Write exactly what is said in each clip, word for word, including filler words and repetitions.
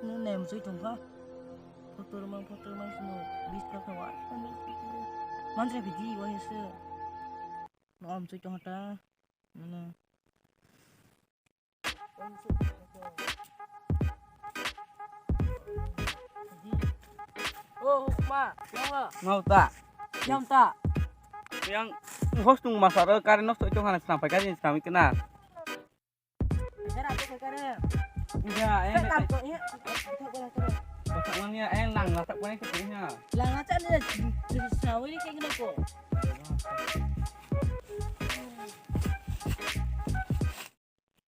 Nung nem sui tong kha. Photo mang, photo mang sino bis ka kha wa. Manjra bidi wa hese. No am sui tong ta. Nung. Oh, ma, yang la. Mau ta? Yang ta? Yang host nung masa ro kare nok soi tong hana snam pai kare snam ikna. Kare apa kare? Iya, eh. Kare apa? Iya. Pasak lang ya, eh, lang lasak pa ni kare ya. Lang lasak ni, jadi sawi ni kayak gini kok.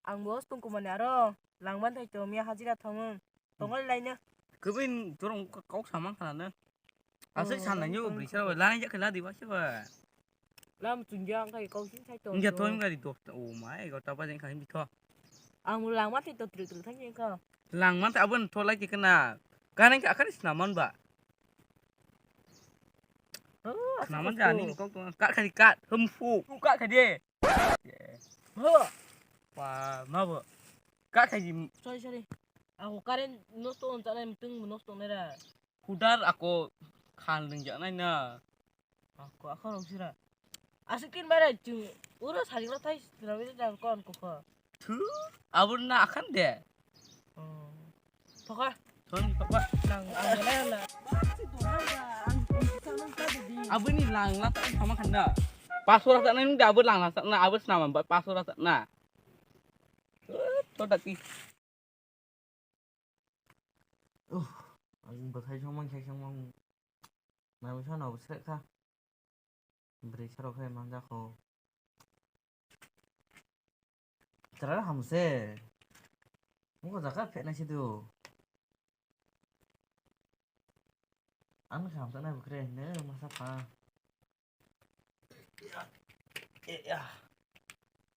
Ang bo tongkho mani aro langman thai to miya hajira thangwng. Tongo laino. Kwbwi jorong kok samang khanano. Aswk sanlainyo bwrwi sabo lai ya khe ladi ba sabo. Lam chunjang khai kok sin thai to. Nja to. Thoi gari dos. Oh my god, tapa jeng khai bitho. Ang langman thai to trik trik thang kha. Langman thai abon tholai khe kana. Kaneng kha akhari snaman ba. Snaman jani kok to. Kat khai kat. Hum fu. Kat khai de. Ho. Pa, ma bo. Ka khai di. Sorry, sorry. Ako current nosto on tanai mtung nosto nera. Hudar ako khan ringjaknai na. Ako, ako rok sira. Aswk tin bare chung uro sari ro thai sira wele jang kon ko ko. Thu, abur na akhan de. Oh. Thoka. Thon thoka. Nang ang na na. Aboni lang la ta thama khanda. Pasura ta nang da abur lang la ta na abur snama ba pasura ta na. To dati. Uh, ang bwthai songmang khai songmang. Nami sano bwswk kha. Bwrwi sarok hai manjakho. Chwrai hamse. Muko jaka phetnai sidu. Ang khamsa nai bwkre ne masa pha. Ya. Eh, ya.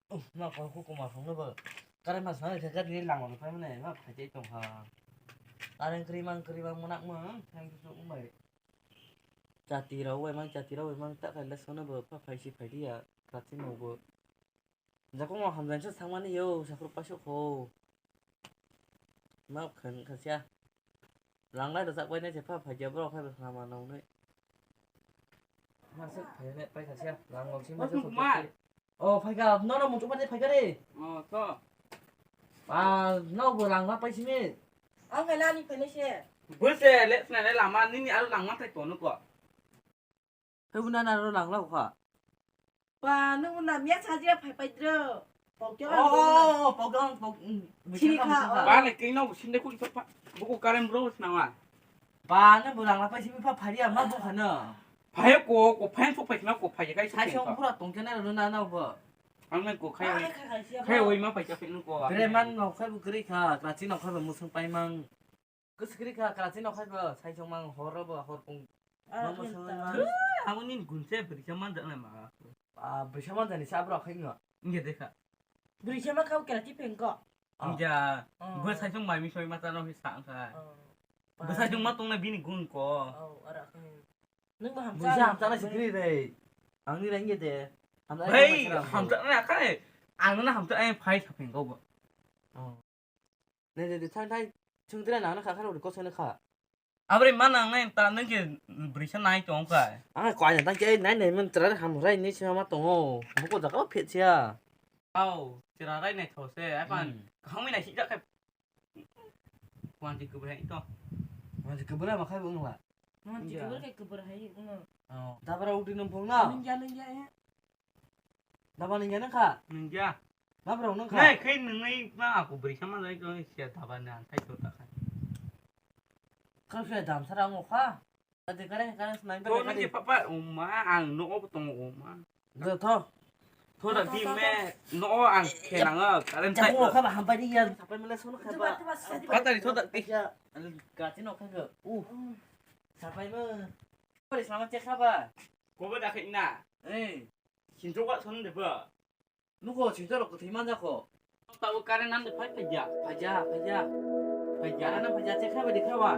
Uh, ma ko ku kuma phone bo. Kare mas na khe gari langma phai mane ma phai tei tong kha. Kare kri mang kri mang munak mang thang su umbai. Chati rao bai mang chati rao bai mang ta khaila sono bo pha phai si phai dia kati mo bo. Jakong hamjang sa thangmani yo sakhro paisok ho. Ma khan khasia. Langlai rwchapbainai se pha phaikya borok hai bo lama nwngnai. Masuk phainai paikha se langwak simi. Oh, phaikha, nono muchuk pai phaikha re. Oh, to. Ah, no bo langma pai simi. Ang khe lani phainai se. Bo se le snai lama nini aro langma thai tono ko. Hei, bo nana ro lang lau kha. Ba, nung na miya chajiya phai pai dro. Pokyo. Oh, pokyo, pok. Sini kha. Ba, le kino bo sinde kuli pa. Buku karen bro sinawa. Ba, nung bo lang la pai simi pha phariya ma bo khana. Phai ko, ko phai sok phai sima ko phai kai. Sai song pura tong kena ro na na bo. Ang nang ko khai. Khai oi ma phai cha phai nung ko. Breman no khai bo kri kha, krachi no khai bo musung pai mang. Kwswk kwrwi kha, kwlachino khai bo, sai chwng mang horo bo, hor pung. Ah, mama songwi mang. Amo nini gunse brisa manjaknai ma. Ah, brisa manjani sa bro khai no. Nge dekha. Brisa ma khau kwlachi pengko. Ah. Nja, oh. Bo sai chwng mai mi soi mata no hi sa ang khai. Oh. Bo sai chwng ma tong na bini gun ko. Oh, ara khai. Nung bo hamsa. Brisa hamsa na sikri re. Ang ni rang ge de. Hamsa. Hey, hamsa na khai. Ang na hamsa ai phai sa pengko bo. Oh. Nai de thang thai chwng tira nang kha kha ro ko sene kha. Abri ma nang nai ta nang ke brisa nai tong kha. Ang kwai na tang ke nai nai man tira ham rai ni sima ma tongo. Buko jaga phet sia. Au, tira rai nai tho se, ai pan. Hmm. Kahang mi nai si jak kha. Wan ji kubra to. Wan ji kubra ma khai bung la. Wan ji kubra ke kubra hai bung. Oh, dabra uti nang phung na. Nung ja nung ja ya. Daba nungya nang kha? Nungya. Ma bro nang kha? Nai khai nungwi ma aku bwrwi sama jai ko sia daba ni ang khai to ta khai. Kau sia dam sara ngo kha. Ade kare kare snai. To nang je papa uma ang no obo tongo uma. Do tho. Tho da di me no ang khe nang karen tai. Jamu kha ba hampai di ya. Sapai mele sono kha ba. Patari tho da di. Gati no kha go. Uh. Sapai mo. Pare sama che kha ba. Ko ba da khai na. Eh. Sinjok ba son de ba. Nuko sinjok rok kwthwi manjak kho. Tabo current nang de phai phaija. Phaija, phaija. Phaija. Current nang phaija, chekha bai de kha ba.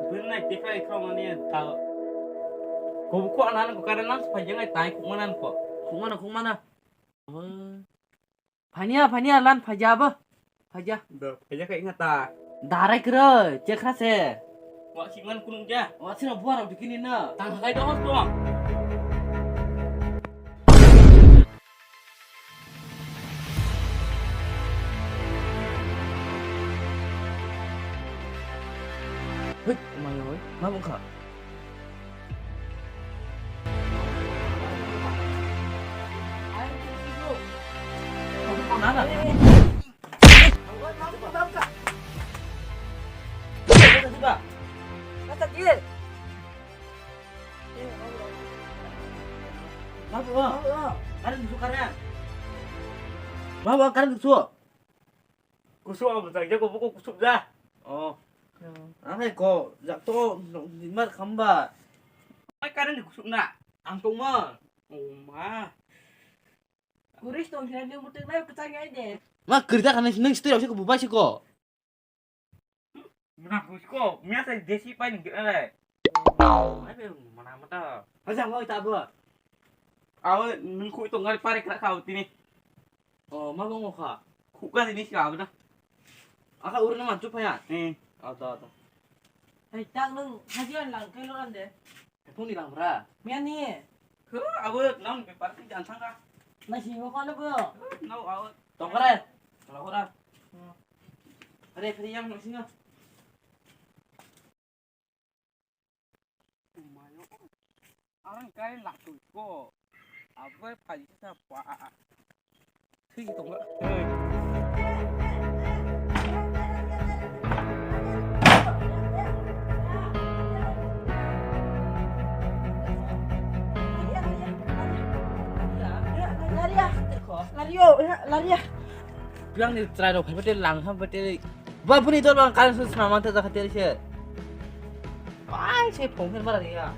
Bwrwi nai chekha bai kha mani ta. Kubu ko anan ko kare nan phajang ai tai khumana ko. Khumana, khumana. Phania, phania, lan phaja ba. Phaja. Do, phaja kai ngata. Darai kro, chekha se. Wa siman kunung ja. Wa sira buar dikini na. Tang hai do hos do. Hei, mai oi, ma bung kha. Baba, karen su. Kusuk ang bwsajak jago, buko kusuk da. Oh. Hmm. Ang hai ko, jak to, mar khamba. Ai, karen ni kusuk na. Ang tongma. Oh ma. Kuris tong sini dia mutuk na, kucang ai de. Ma kerja kan nang sini, sini aku bubai sih ko. Muna kusko, mia sai desi pai ni kira le. Ai be, mana mata. Haja ngoi ta bo. Awe, nung kui tong ngai pare kra kau tini. Oh, ma bong kha. Khuka tini si awe na. Aka ur na man chup ya. Eh. Aw ta ta. Hai tak nung haji an lang kai lo an de. Phone ni lang bra. Mia ni. Khu, awe, nang be parti jan thang ka. Na si mo ko na bo. Nau awe. Tong kare. Kalau ora. Hmm. Are, phari yang nang singa. Arang kai lak tu ko. Abe phai sa pa. Thik tong la. Lario, lario. Biang ni try rok phai bete lang ha bete. Ba buni dol bang karen sun sma mante jakha teri se. Pai se phone khe mara ya.